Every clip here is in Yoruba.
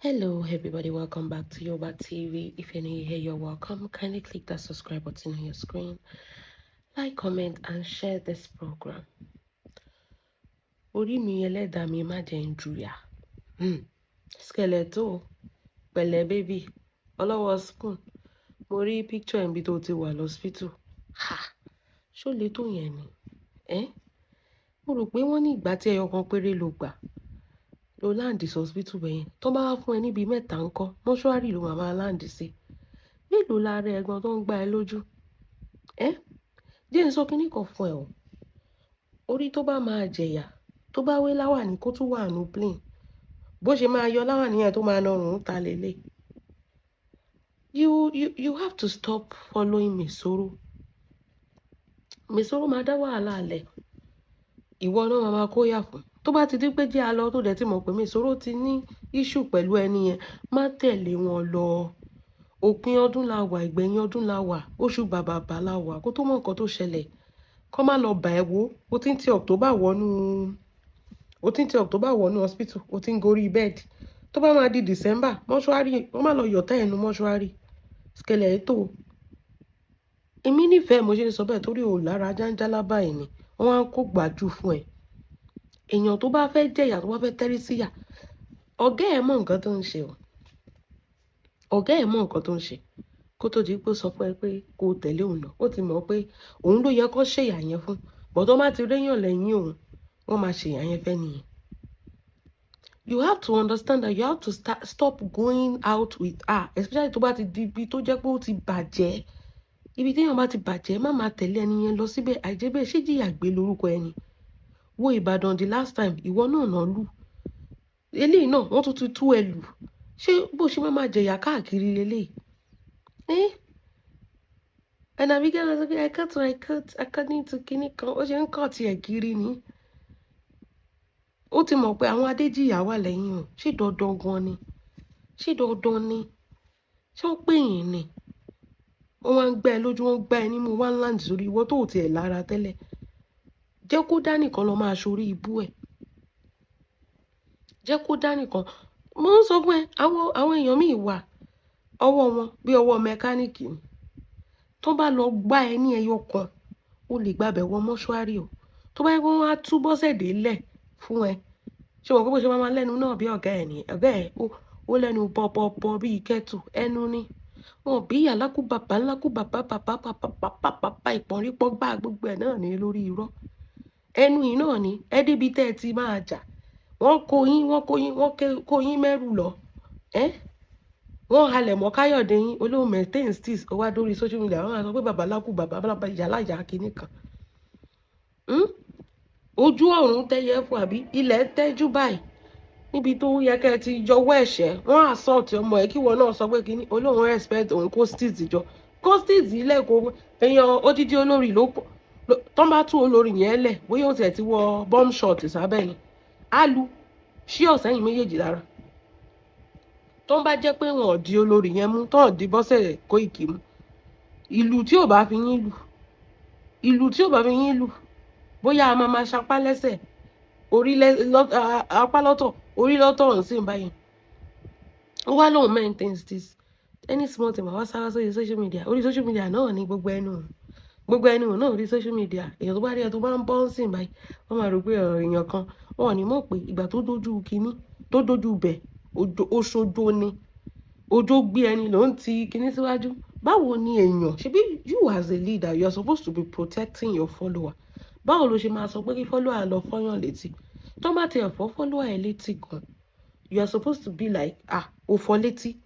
Hello, everybody. Welcome back to Yoba TV. If you're new here, you're welcome. Kindly click that subscribe button on your screen, like, comment, and share this program. Orí mi, ẹlẹ́dàá mi, má jẹ́ ń jùyà. Skeleto, pẹ̀lẹ́ baby, ọlọ́wọ́ spoon. Mo rí picture ibi tó ti wà lọ́sípítù. Ha! Ṣó le tó yẹn ni? Eh? Mo rò pé wọ́n ní ìgbà tí ẹyọ kan péré ló gbà ló land sí hospital bẹ́yẹn. Tó bá wá fún ẹ níbi mẹ́ta ńkọ́, mọ́ṣúárì ló máa máa land sí. Mélòó lára ẹ̀gbọ́n tó ń gbá ẹ lójú? Eh? Jẹ́ n sọ kíní kan fún ẹ o. Orí tó bá máa jẹ̀yà, tó bá wé láwàní kó tún wà nínú plane. Bó ṣe máa yọ láwàní yẹn tó máa nọrùn ta lélẹ̀. You have to stop following Mesoro. Mesoro máa dá wàhálà lẹ̀. Ìwọ náà máa máa kóyà fún. Tó bá ti di pé jẹ́ a lọ, tó dẹ̀ ti mọ̀ pé Mesoro ti ní issue pẹ̀lú ẹni yẹn, má tẹ̀lé wọn lọ. Òpin ọdún la wà, ìgbẹ̀yìn ọdún la wà, oṣù bàbàbà la wà, kó tó mọ̀ nǹkan tó ṣẹlẹ̀. Kọ́ má lọ bà ẹ́ wò. O ti ń ti October wọnú, o ti ń ti October wọnú hospital, o ti ń gorí bed. Tó bá máa di December, mọ́ṣúárì, wọ́n má lọ yọ̀tá ẹnu mọ́ṣúárì. Skeleto. Èmi nífẹ̀ẹ́ mo ṣe ń sọ bẹ́ẹ̀ torí ò lára jáńjálá báyìí ni. Wọ́n á kó gbájú fún ẹ. Èèyàn tó bá fẹ́ jẹ̀yà, tó bá fẹ́ tẹ́rí síyà, ọ̀gá ẹ̀ mọ̀ nǹkan tó ń ṣe o. Ọ̀gá ẹ̀ mọ̀ nǹkan tó ń ṣe. Kó tó di pé ó sọ fún ẹ pé kó tẹ̀lé òun lọ. Ó ti mọ̀ pé òun ló yẹ kó ṣèyà yẹn fún. But tó bá ti réyàn lẹ́yìn òun, wọ́n máa ṣèyà yẹn fẹ́ nìyẹn. You have to understand that you have to stop going out with her, especially tó bá ti di ibi tó jẹ́ pé ó ti bàjẹ́. Ibi tí èèyàn bá ti bàjẹ́, má máa tẹ̀lé ẹni yẹn lọ síbẹ̀. Àìjẹ́ bẹ́ẹ̀, ṣé jìyà gbé lórúkọ ẹni? Wo Ìbàdàn the last time, ìwọ náà náà lù. Eléyìí náà, wọ́n tún ti tú ẹ lù. Ṣé bó ṣe máa máa jẹ̀yà káàkiri leléyìí? Eh? And Abigail was like, "I cut, I cut according to kíní kan." Ó ṣe ń cut ẹ̀ kiri ni. Ó ti mọ̀ pé àwọn Adéjìyà wà lẹ́yìn o. Ṣé dandan gan ni? Ṣé dandan ni? Ṣé wọ́n pè yín ni? Wọ́n wá ń gbá ẹ lójú, wọ́n ń gbá ẹ nímú, wọ́n ń land sórí ìwọ tó ò tiẹ̀ lára tẹ́lẹ̀. Jẹ́ kó dá nìkan lọ máa ṣorí ibú ẹ̀. Jẹ́ kó dá nìkan. Mo ń sọ fún ẹ, àwọn èèyàn míì wà, ọwọ́ wọn bí ọwọ́ mẹkáníìkì ni. Tó bá lọ gbá ẹ ní ẹyọ kan, ó lè gbàbẹ̀ wọ mọ́ṣúárì o. Tó bá yẹ kó wọ́n á tú Bọ́sẹ̀dé lẹ̀ fún ẹ. Ṣé o mọ̀ pé bó ṣe máa máa lẹ́nu náà bí ọ̀gá ẹ̀ ni? Ọ̀gá ẹ̀ ó lẹ́nu pọ̀pọ̀pọ̀ bí kẹ́tù ẹnu ni. Wọn bí ìyá lákú bàbá ńlá kú bàbá bàbá bàbá bàbá bàbá ìpọ̀nrípọ̀ gbá gbogbo ẹ̀ náà ní lórí irọ́. Ẹnu yìí náà ni ẹ débi tẹ́ ẹ ti máa jà. Wọ́n kó yín, wọ́n kó yín, wọ́n kó yín mẹ́rù lọ. Ẹ́ wọ́n halẹ̀ mọ́ Káyọ̀dé yín olóhùn maintain steez, ó wá dórí social media, wọ́n máa sọ pé bàbá lákú bàbá bàbá ìyá láyà kìíní kan. Ojú ọ̀run tẹ́yẹ fún àbí ilẹ̀ tẹ́jú báyìí níbi tó yẹ kẹ́ ẹ ti yọwọ́ ẹ̀ṣẹ̀. Wọ́n assault ọmọ ẹ̀, kí wọ́n náà sọ pé kínní olóhùn respect òun, kó steez jọ, kó steez ilẹ̀, kó èèyàn odidi olórí ló tọ́ bá tú olórí yẹn lẹ̀, bóyá ó tiẹ̀ ti wọ bomb shot sábẹ́ ni, á lu ṣí ọ̀sẹ́yìn méjèèjì lára. Tó ń bá jẹ́ pé wọn ò di olórí yẹn mú, tó ń di Bọ́sẹ̀ Kóìkì mú, ìlú tí ò bá fi yín lù, ìlú tí ò bá fi yín lù, bóyá a máa máa sapá lẹ́sẹ̀ orí, apá lọ́tọ̀, orí lọ́tọ̀ ń sìn báyìí. Ó wá lóun maintain this any small thing, wá sára sórí social media. Orí social media náà ní gbogbo ẹnu, gbogbo ẹnu náà orí social media. Èèyàn tó bá rí ẹ tó bá ń bọ́ ń sìn báyìí, wọ́n máa rò pé èèyàn kan wọn ò ní mọ̀ pé ìgbà tó dójú kínní, tó dójú bẹ̀, ó ṣojo ni, ojú gbé ẹni ló ń ti kinní síwájú. Báwo ni èèyàn ṣebí, you as a leader, you are supposed to be protecting your follower. Báwo ló ṣe máa sọ pé kí follower lọ fọ́yàn létí? Tó bá tiẹ̀ fọ́ follower ẹ̀ létí gan, you are supposed to be like, "Ah, o fọ́ létí,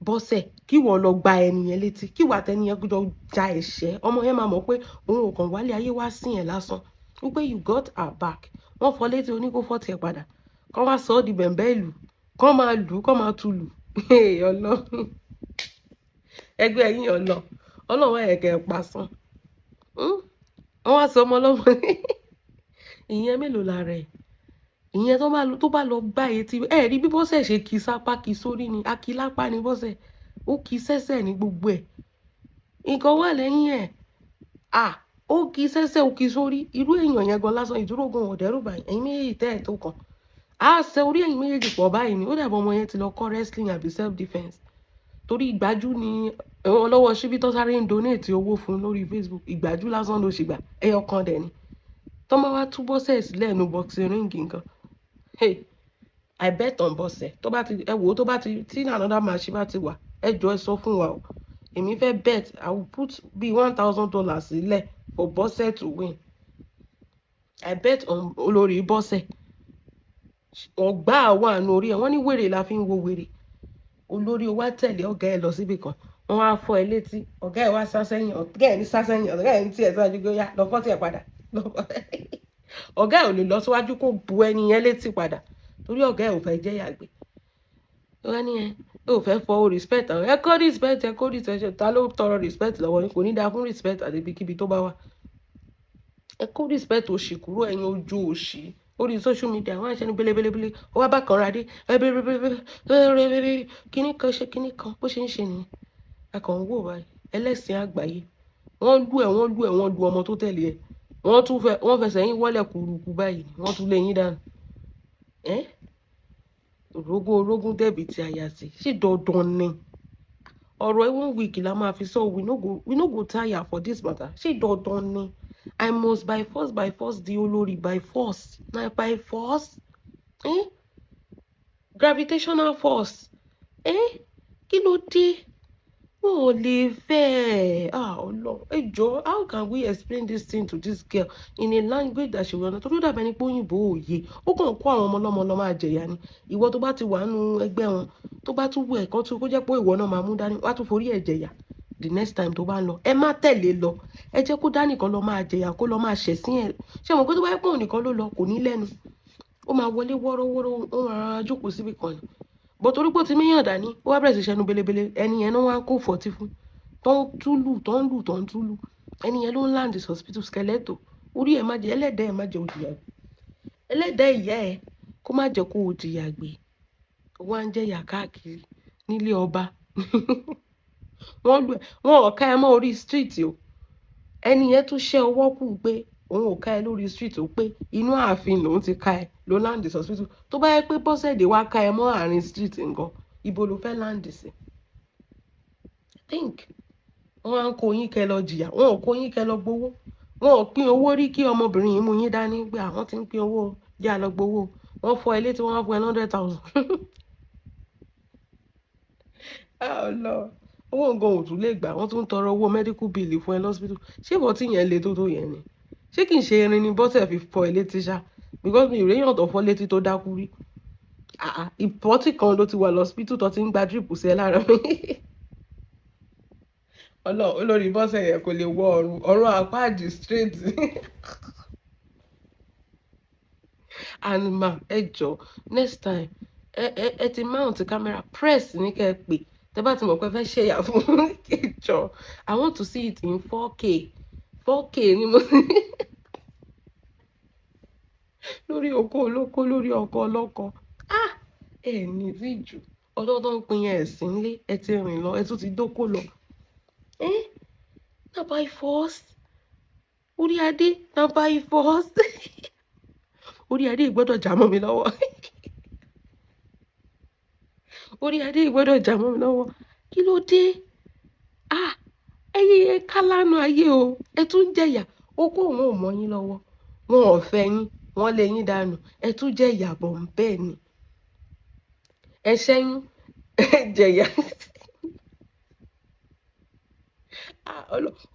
Bọ́sẹ̀, kí wọ́n lọ gba ẹni yẹn létí, kí wàá tẹni yẹn jọ ja ẹ̀ṣẹ́." Ọmọ yẹn máa mọ̀ pé òun ò kàn wálé ayé wá sí yẹn lásán, wípé you got her back. Wọ́n fọ́ létí, oníkó fọ́ tiẹ̀ padà, kọ́ wá sọ ọ́ di bẹ̀m̀bẹ́ ìlú, kọ́ máa lù ú, kọ́ máa tu lù. Ọlọ́run, ẹgbẹ́ yín, ọlọ ọlọ́run ẹ̀kẹ́ pasán. Wọ́n wá sọ ọmọ ọlọ́mọ ìyẹn mélòó lára ẹ̀, ìyẹn tó bá lọ gbá etí ẹ rí bí Bọ́sẹ̀ ṣe kí sápá, kí sórí ni, akílápá ni Bọ́sẹ̀, ó kí sẹ́sẹ̀ ní gbogbo ẹ̀, nǹkan wà lẹ́yìn ẹ̀. À ó kí sẹ́sẹ̀, ó kí sórí. Irú èèyàn yẹn gan lásán, ìdúró gan ò dẹ́rù báyìí. Ẹ̀yin méjèèjì tẹ́ ẹ̀ tó kàn. Á ṣe orí ẹ̀yin méjèèjì pọ̀ báyìí ni. Ó dàbí ọmọ yẹn ti lọ kọ́ wrestling àbí self defence. Torí ìgbájú ni ọlọ́wọ́ síbí tó sáré ń donate owó fún lórí Facebook. Ìgbájú lásán ló ṣì gbà. Ẹyọ kan dẹ̀ ni. Tọ́ máa wá tú Bọ́sẹ̀ sílẹ̀ nínú boxing ring nǹkan. Hey, I bet on Bọ́sẹ̀. Tó bá ti ẹ wò ó, tó bá ti tí another match bá ti wà, ẹ jọ̀ọ́, ẹ sọ fún wa o. Èmi fẹ́ bet. I will put bí $1,000 sílẹ̀ for Bọ́sẹ̀ to win. I bet on olórí Bọ́sẹ̀. Ọgbà wà nù orí ẹ̀. Wọ́n ní wèrè la fi ń wo wèrè. Olórí wa tẹ̀lé ọ̀gá ẹ̀ lọ síbì kan. Wọ́n wá fọ́ ẹ létí. Ọ̀gá ẹ̀ wá sá sẹ́yìn. Ọ̀gá ẹ̀ ní sá sẹ́yìn. Ọ̀gá ẹ̀ ní tiẹ̀ síwájú gbé yá lọ fọ́ tiẹ̀ padà. Ọ̀gá ẹ̀ ò lè lọ síwájú kó bu ẹni yẹn létí padà torí ọ̀gá ẹ̀ ò fẹ́ jẹ́ yàgbé. Wọ́n ní ẹ ò fẹ́ fọ respect àwọn ẹ kó respect, ẹ kó respect. Ta ló tọrọ respect lọ́wọ́ yín? Kò ní dáa fún respect àti ibikíbi tó bá wà. Ẹ kó respect òṣì kúrò, ẹ̀yin ojú òṣì orí social media. Wọ́n á ṣe ní belebelebele, ó wá bá kan ra dé belebelebele, kíní kan ṣe kíní kan, bó ṣe ń ṣe nìyẹn. A kàn ń wò báyìí. Ẹlẹ́sìn àgbáyé, wọ́n lù ẹ̀, wọ́n lù ẹ̀, wọ́n lu ọmọ tó tẹ̀lé ẹ̀, wọ́n tún fẹ́ wọ́n fẹsẹ̀ yín wọ́lẹ̀ kúrukú báyìí, wọ́n tún lé yín dànù. Ẹ́ orógún orógún dẹ̀bi tí a yà sí. Ṣé dandan ni ọ̀rọ̀ ẹ? One week la máa fi sọ. We no go tire for this matter. Ṣé dandan ni I must by force di olórí by force? Na by force, eh? Gravitational force, eh? Kí ló dé? Wọn ò lè fẹ́ ẹ̀. Ah, Ọlọ́run, ẹ jọ̀ọ́, how can we explain this thing to this girl in a language that she will understand? Torí ó dàbí ẹni pé òyìnbó òye ó kàn kó àwọn ọmọ ọlọ́mọ lọ máa jẹ̀yà ni. Ìwọ tó bá ti wà nínú ẹgbẹ́ wọn, tó bá tún wù ẹ̀ kán tún kó jẹ́ pé ìwọ náà máa mú dání, wá tún forí ẹ̀ jẹ̀yà the next time tó bá ń lọ. Ẹ má tẹ̀lé lọ. Ẹ jẹ́ kó dá nìkan lọ máa jẹ̀yà, kó lọ máa ṣẹ̀sín ẹ̀. Ṣé mo pé tó bá yẹ pé òun nìkan ló lọ, kò ní lẹ́nu, ó máa wọlé wọ́rọ́wọ́rọ́, ó máa rọra jókòó síbì kan ni. Bọ̀ torí pé ó ti míyàn dání, ó wá bẹ̀rẹ̀ sí ṣẹnu belebele. Ẹni yẹn náà wá ń kó fọ́tí fún, tó ń túlù, tó ń lù, tó ń túlù. Ẹni yẹn ló ń land hospital skeleto. Orí ẹ̀ má jẹ́, ẹlẹ́dàá ẹ̀ má jẹ́ òjìyà gbé. Ẹlẹ́dàá ìyá ẹ̀ kó má jẹ́ kó o jìyà gbé. Ó wá ń jẹ̀yà káàkiri nílé ọba. Wọ́n lù ẹ́, wọ́n ò ká ẹ mọ́ orí street o. Ẹni yẹn tún ṣẹ́ ọwọ́ kù pé òun ò ká ẹ lórí street o, pé inú ààfin lòun ti ká ẹ ló land hospital. Tó bá yẹ pé Bọ́sẹ̀dé wá ká ẹ mọ́ àárín street nǹkan, ibo ló fẹ́ land sí? Think. Wọ́n á ń kó yín kẹ́ lọ jìyà, wọ́n ò kó yín kẹ́ lọ gbowó. Wọ́n ò pín owó rí kí ọmọbìnrin yìí mú yín dání pé àwọn ti ń pín owó, jẹ́ àlọ́ gbowó. Wọ́n fọ́ ilé tí wọ́n á fún ẹ 100,000. Ọlọ́run, owó nǹkan ò tún lè gbà. Wọ́n tún ń tọrọ owó medical bill fún ẹ lọ́sibítù. Ṣé ìwọ tí yẹn le tó tó yẹn ni? Ṣé kì í ṣe irin ni Bọ́sẹ̀ fi fọ́ ẹ létí ṣá? Because mi ò réyàn tó fọ́ létí tó dákú rí. Ìfọ́tí kan ló ti wà lọ́sibítù tó ti ń gba drip sí ẹ lára mi. Ọlọ́run, olórí Bọ́sẹ̀ yẹn kò lè wọ ọ̀run, ọ̀run àpáàdì straight. And ma, ẹ jọ̀ọ́, next time ẹ ti mount camera, press ní kẹ́ ẹ pè. Tẹ́ bá ti mọ̀ pé ẹ fẹ́ ṣẹ̀yà fún, ẹ jọ̀ọ́, I want to see it in 4K. 4K ni mo lórí oko olóko, lórí ọkọ ọlọ́kọ. Ah, ẹ ní ìtìjú. Ọjọ́ tó ń pín ẹ̀sìn lé, ẹ ti rìn lọ, ẹ tún ti dóko lọ. Eh? Na by force. Orí adé, na by force. Orí adé gbọ́dọ̀ já mọ́ mi lọ́wọ́. Orí adé gbọ́dọ̀ já mọ́ mi lọ́wọ́. Kí ló dé? Ah, ẹyẹ ẹ kálánú ayé o. Ẹ tún jẹ̀yà. Ó kó òun ò mọ́ yín lọ́wọ́. Wọn ò fẹ́ yín, wọ́n lé yín dànù. Ẹ tún jẹ̀yà bọ̀ ń bẹ́ẹ̀ ni. Ẹ ṣẹ́yún, ẹ jẹ̀yà. Ah,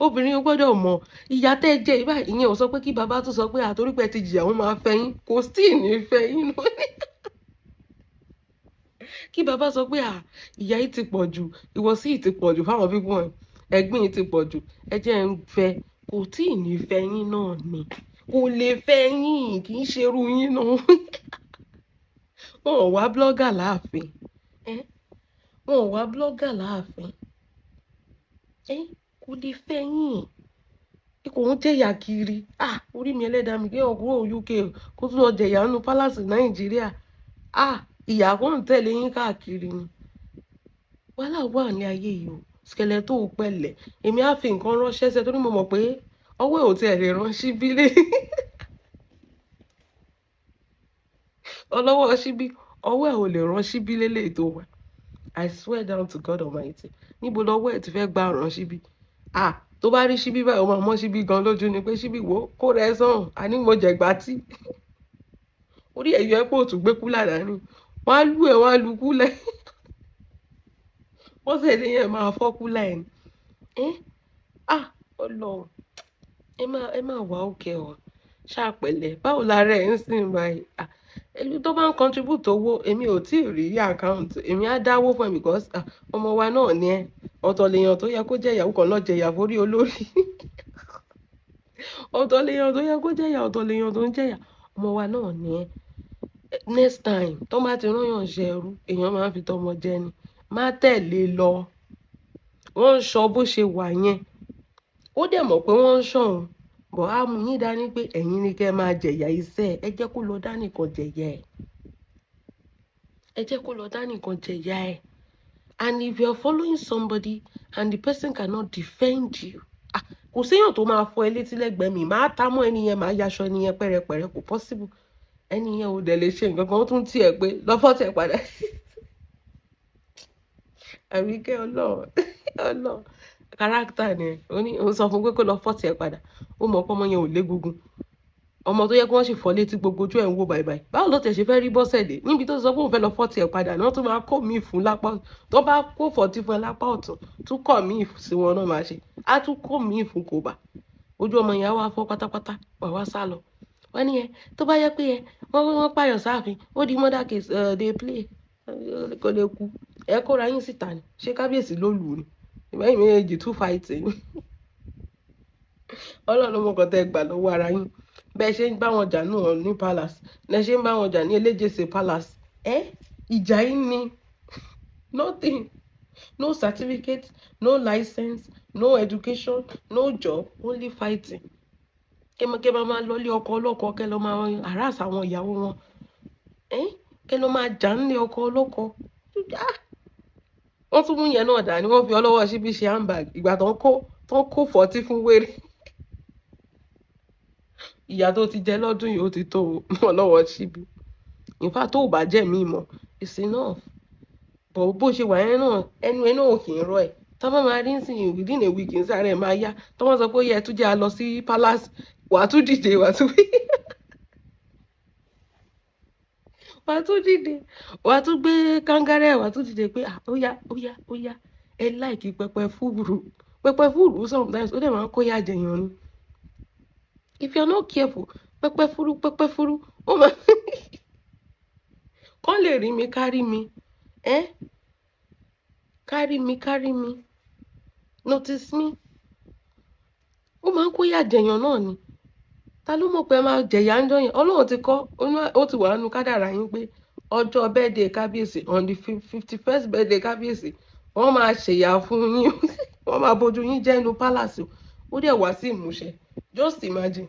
obìnrin gbọ́dọ̀ mọ̀ ìyà tẹ́ ẹ jẹ ìbá. Ìyẹn ò sọ pé kí bàbá tún sọ pé àtorí pé ẹ ti jìyà, wọ́n máa fẹ́ yín. Kò sí ní fẹ́ yín lónìí. Kí bàbá sọ pé à ìyà yìí ti pọ̀ jù, ìwọ̀sí yìí ti pọ̀ jù fáwọn pípọ̀ ẹ̀, ẹ̀gbin yìí ti pọ̀ jù, ẹ jẹ́ ń fẹ́. Kò tí ì ní fẹ́ yín náà ni. Kò lè fẹ́ yín, kì í ṣe irú yín náà. Wọn ò wá blogger láàfin. Ẹ́, wọn ò wá blogger láàfin. Ẹ́, kò lè fẹ́ yín. Kò ń jẹ̀yà kiri. Ah, orí mi, ẹlẹ́dàá mi, kí èèyàn kúrò UK kó tún lọ jẹ̀yà nínú palace Nàìjíríà. Ah, ìyà kò ń tẹ̀lé yín káàkiri ni. Wàhálà wà ní ayé yìí o. Skeleto pẹ̀lẹ́. Èmi á fi nǹkan ránṣẹ́ sí ẹ torí mo mọ̀ pé ọwọ́ ẹ̀ ò tí ẹ lè rán síbí lé. Ọlọ́wọ́ síbí, ọwọ́ ẹ̀ ò lè rán síbí lélẹ́yìí tó wà. I swear down to God Almighty. Níbo lọ́wọ́ ẹ̀ ti fẹ́ gba rán síbí? Ah, tó bá rí síbí báyìí, ó máa mọ́ síbí gan lójú ni pé síbí wo kó rẹ sọ̀hún. Àní mo jẹ̀gbá tí. Orí ẹ̀yọ ẹ̀ pò tún gbé cooler dání. Wọ́n á lù ẹ́, wọ́n á lu cooler. Wọ́n sì ní yẹn máa fọ́ cooler ẹ̀ ni. Eh? Ah, Ọlọ́run. Ẹ máa wà okay o. Ṣá pẹ̀lẹ́. Báwo la rẹ̀ ń sìn báyìí? Ah, ẹni tó bá ń contribute owó, èmi ò tí ì rí account. Èmi á dáwó fún ẹ because ah, ọmọ wa náà ni ẹ. Ọ̀tọ̀ lèèyàn tó yẹ kó jẹ́ ìyàwó kan lọ jẹ ìyà forí olórí. Ọ̀tọ̀ lèèyàn tó yẹ kó jẹ́ ìyà, ọ̀tọ̀ lèèyàn tó ń jẹ́ ìyà. Ọmọ wa náà ni ẹ. Next time, tó bá ti rán yàn ṣe ẹrú, èèyàn máa ń fi tọmọ jẹ ni. Má tẹ̀lé lọ. Wọ́n ń sọ bó ṣe wà yẹn. Ó dẹ̀ mọ̀ pé wọ́n ń ṣọ́ òun. But á mú yín dání pé ẹ̀yin ni kí ẹ máa jẹ̀yà iṣẹ́ ẹ. Ẹ jẹ́ kó lọ dá nìkan jẹ̀yà ẹ̀. Ẹ jẹ́ kó lọ dá nìkan jẹ̀yà ẹ̀. And if you are following somebody and the person cannot defend you, ah, kò séèyàn tó máa fọ́ ẹ létí lẹ́gbẹ̀ẹ́ mi. Màá ta mọ́ ẹni yẹn, màá yaṣọ ẹni yẹn pẹ́rẹpẹ̀rẹ, kò possible. Ẹni yẹn ò dẹ̀ lè ṣe nǹkan kan, ó tún tiẹ̀ pé lọ́fọ́ tẹ̀ padà. Àbíkẹ́ Ọlọ́run, Ọlọ́run. Character ni ẹ. Ó ní, ó sọ fún pé kó lọ fọ́ tiẹ̀ padà. Ó mọ̀ pé ọmọ yẹn ò légungun. Ọmọ tó yẹ kí wọ́n sì fọ́ létí gbogbo ojú ẹ̀ ń wò bàìbàì. Báwo ló tẹ̀ ṣe fẹ́ rí Bọ́sẹ̀dé? Níbi tó sọ pé òun fẹ́ lọ fọ́ tiẹ̀ padà náà, tó máa kó mi fún lápá. Tó bá kó fọ́tí fún ẹ lápá ọ̀tún, tún kọ̀ mí sí wọn náà máa ṣe. Á tún kó mi fún kòbá. Ojú ọmọ yẹn á wá fọ́ pátápátá, wà wá sá lọ. Wọ́n ní ẹ, tó bá yẹ pé ẹ, wọ́n pààyàn sáàfin, ó di murder case, dey play. Kò lè kú. Ẹ kóra yín síta ni. Ṣé kábíyèsí ló lù ú ni? Ìbẹ́yìn méjèèjì two fighting. Ọlọ́run ló mọ nǹkan tẹ́ gbà lọ́wọ́ ara yín. Bẹ́ẹ̀ ṣe ń bá wọn jà ní Ọọ̀ni Palace, lẹ ṣe ń bá wọn jà ní Eléjèsè Palace. Ẹ́ ìjà yín ni nothing, no certificate, no license, no education, no job, only fighting. Kẹ́ máa lọ lé ọkọ ọlọ́kọ, kẹ́ lọ máa harass àwọn ìyàwó wọn. Ẹ́ kẹ́ lọ máa jà nílé ọkọ ọlọ́kọ. Ah! Wọ́n tún mú yẹn náà dání, wọ́n fi ọlọ́wọ́ síbí ṣe handbag. Ìgbà tó ń kó fọ́tí fún wéré. Ìyà tó ti jẹ lọ́dún yìí ó ti tó ọlọ́wọ́ síbí. In fact, tó ò bá jẹ́ mí mọ̀, it's enough. But bó ṣe wà yẹn náà, ẹnu ẹ náà ò kì í rọ ẹ̀. Tá bá máa rí nsìnyí within a week, nsáré ẹ̀ máa yá. Tó wọ́n sọ pé ó yẹ tún jẹ́ a lọ sí palace, wà á tún dìde, wà á tún dìde, wà á tún gbé kángára, wà á tún dìde pé ah, ó yá, ó yá, ó yá. Ẹ like pẹpẹ fúrú, pẹpẹ fúrú sometimes ó dẹ̀ máa ń kó yá jẹyàn ni. If you are not careful, pẹpẹ fúrú, pẹpẹ fúrú, ó máa kán lè rí mi kárí mi, ẹ́ kárí mi, kárí mi, notice me. Ó máa ń kó yá jẹyàn náà ni. Ta ló mọ̀ pé ẹ máa jẹ̀yà ń jọ yẹn? Ọlọ́run ti kọ́, ó ti wà nínú kádàrá yín pé ọjọ́ birthday kábíyèsí, on the 51st birthday kábíyèsí, wọ́n máa ṣèyà fún yín, wọ́n máa bójú yín jẹ́ inú palace. Ó dẹ̀ wá sí ìmúṣẹ. Just imagine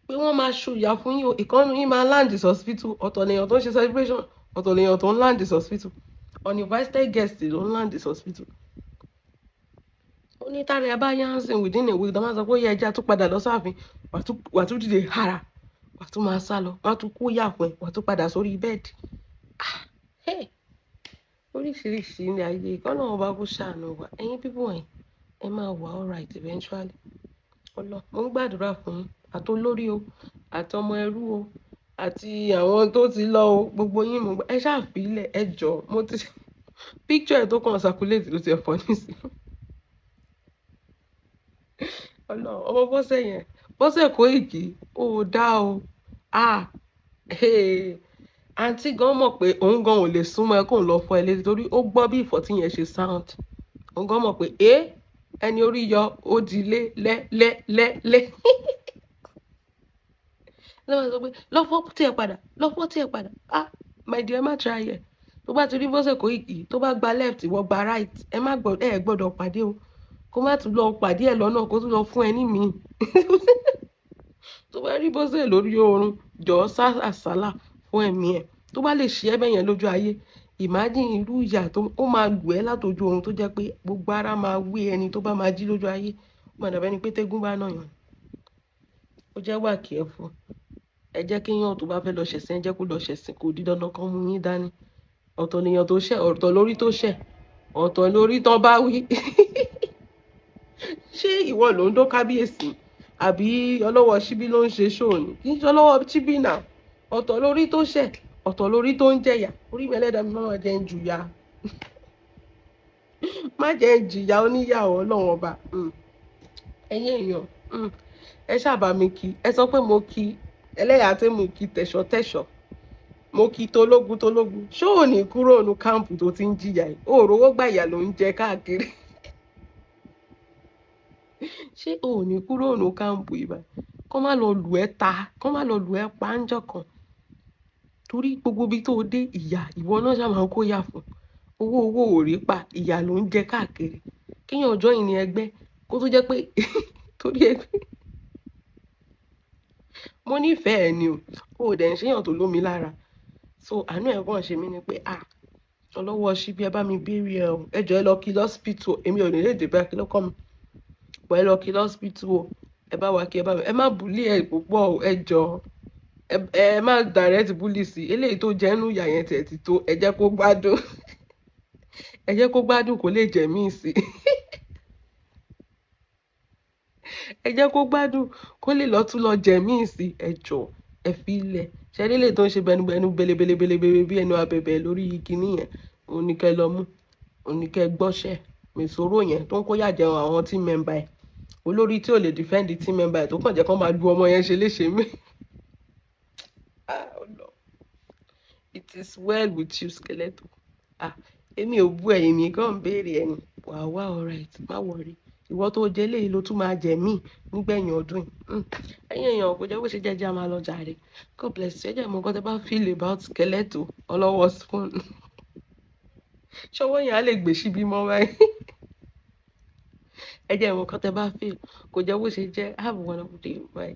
pé wọ́n máa ṣòyà fún yín o. Ìkànnì yín máa land hospital. Ọ̀tọ̀ lèèyàn tó ń ṣe celebration, ọ̀tọ̀ lèèyàn tó ń land hospital. Uninvited guest ló ń land hospital. Ó ní tára ẹ bá yá ń sìn within a week, tó máa sọ pé ó yẹ ẹja tún padà lọ sáàfin, wà tún dìde hara, wà tún máa sá lọ, wà tún kó yà fún ẹ, wà tún padà sórí bẹ́ẹ̀dì. Ah, hey, oríṣiríṣi ní ayé. Kọ́nà ọba kó ṣàánú wa. Ẹ̀yin people wọ̀nyí, ẹ máa wà alright eventually. Ọlọ́ mo ń gbàdúrà fún yín, àtolórí o, àtọmọ ẹrú o, àti àwọn tó ti lọ o, gbogbo yín mo ẹ ṣáà fílẹ̀ ẹ jọ. Mo ti picture ẹ tó kàn circulate ló ti ẹ̀ fọ́ nísìnyí. Ọlọ́run, ọmọ Bọ́sẹ̀ yẹn, Bọ́sẹ̀ Kóìkì, ó dá o. Ah, hey. Àǹtí gan mọ̀ pé òun gan ò lè súnmọ́ ẹ kóun lọ fọ́ ẹ létí torí ó gbọ́ bí ìfọ́tí yẹn ṣe sound. Òun gan mọ̀ pé ẹ ẹni orí yọ ó di lé lẹ́ lẹ́ lẹ́ lẹ́. Lọ́wọ́ sọ pé lọ fọ́ tí ẹ padà, lọ fọ́ tí ẹ padà. Ah, my dear, má try ẹ̀. Tó bá ti rí Bọ́sẹ̀ Kóìkì, tó bá gba left, ìwọ gba right. Ẹ má gbọ́, ẹ gbọ́dọ̀ pàdé o. Kó má tún lọ pàdé ẹ lọ́nà, kó tún lọ fún ẹ ní mi. Tó bá rí Bọ́sẹ̀ lórí oorun, jọ̀ọ́ sá àsálà fún ẹ̀mí ẹ̀. Tó bá lè ṣe ẹ́ bẹ́yẹn lójú ayé, imagine irú ìyà tó ó máa lù ẹ́ látojú oorun tó jẹ́ pé gbogbo ara máa wé ẹni tó bá máa jí lójú ayé. Ó máa dàbí ẹni pé tégún bá nà yàn. Ó jẹ́ wà careful. Ẹ jẹ́ kí èèyàn tó bá fẹ́ lọ ṣẹ̀sìn, ẹ jẹ́ kó lọ ṣẹ̀sìn. Kò di dandan kan mú yín dání. Ọ̀tọ̀ nìyàn tó ṣẹ̀, ọ̀tọ̀ lórí tó ṣẹ̀, ọ̀tọ̀ lórí tán bá wí. Ṣé ìwọ ló ń dó kábíyèsí, àbí ọlọ́wọ́ síbí ló ń ṣe ṣóò ni? Kì í ṣe ọlọ́wọ́ síbí náà. Ọ̀tọ̀ lórí tó ṣẹ̀, ọ̀tọ̀ lórí tó ń jẹ̀yà. Orí mi, ẹlẹ́dàá mi, má jẹ́ ń jùyà, má jẹ́ ń jìyà oníyàwó. Ọlọ́run ọba. Ẹ̀yin èèyàn, ẹ ṣáàbà mi kí, ẹ sọ pé mo kí ẹlẹ́yà tí mo kí tẹ̀ṣọ́ tẹ̀ṣọ́, mo kí tológun tológun. Ṣó ò ní kúrò ní camp tó ti ń jìyà yìí? Ó rówó gbà, ìyà ló ń jẹ káàkiri. Ṣé ò ní kúrò ní camp yìí báyìí? Kọ́ má lọ lù ẹ́ ta, kọ́ má lọ lù ẹ́ pa ń jọ kan, torí gbogbo ibi tó dé, ìyà ìwọ náà ṣáà máa ń kó yà fún owó. Owó ò rí pa, ìyà ló ń jẹ káàkiri. Kéèyàn join ní ẹgbẹ́ kó tó jẹ́ pé torí ẹgbẹ́ mo nífẹ̀ẹ́ ni o. Ò dẹ̀ ń ṣèyàn tó lómi lára, so àánú ẹ̀ kàn ṣe mí ni pé, ah, ọlọ́wọ́ síbi, ẹ bá mi béèrè ẹ o. Ẹ jọ̀ọ́, ẹ lọ kí lọ́sípítù. Èmi ò ní lè dé bá, kí ló kọ́ mi pọ̀? Ẹ lọ kí lọ́sípítù o. Ẹ bá wa kí, ẹ bá mi, ẹ má bully ẹ púpọ̀ o. Ẹ jọ̀ọ́, ẹ má direct bully sí eléyìí tó jẹ́ nú ìyà yẹn tiẹ̀ ti tó. Ẹ jẹ́ kó gbádùn, ẹ jẹ́ kó gbádùn, kó lè jẹ́ míì sí. Ẹ jẹ́ kó gbádùn, kó lè lọ tún lọ jẹ́ míì sí. Ẹ jọ̀ọ́, ẹ fi ilẹ̀ ṣẹ́rí lè tó ń ṣe bẹnubẹnu belebelebelebe bí ẹnu abẹ̀bẹ̀ lórí kinní yẹn. Òun ní kẹ́ lọ mú, òun ní kẹ́ gbọ́ṣẹ́ mèsòrò yẹn tó ń kó yà jẹun àwọn team member ẹ̀, olórí tí ò lè defend team member ẹ̀, tó kàn jẹ́ kó máa lu ọmọ yẹn ṣe léṣe mí. Ah, Ọlọ́run. It is well with you, skeleton. Ah, èmi ò bú ẹ̀yin, mi kàn ń béèrè ẹni wàá wá. Alright, má worry. Ìwọ tó jẹ léyìí ló tún máa jẹ míì nígbẹ̀yìn ọdún yìí. Ẹ̀yin èèyàn, kò jẹ́ bó ṣe jẹ́jẹ́, a máa lọ jàre. God bless you. Ẹ jẹ́ mọ̀ nǹkan tẹ́ bá feel about skeleton ọlọ́wọ́ spoon. Ṣọwọ́ yẹn á lè gbé síbí mọ́ báyìí? Ẹ jẹ́ mọ̀ nǹkan tẹ́ bá feel. Kò jẹ́ bó ṣe jẹ́. Have a wonderful day. Bye.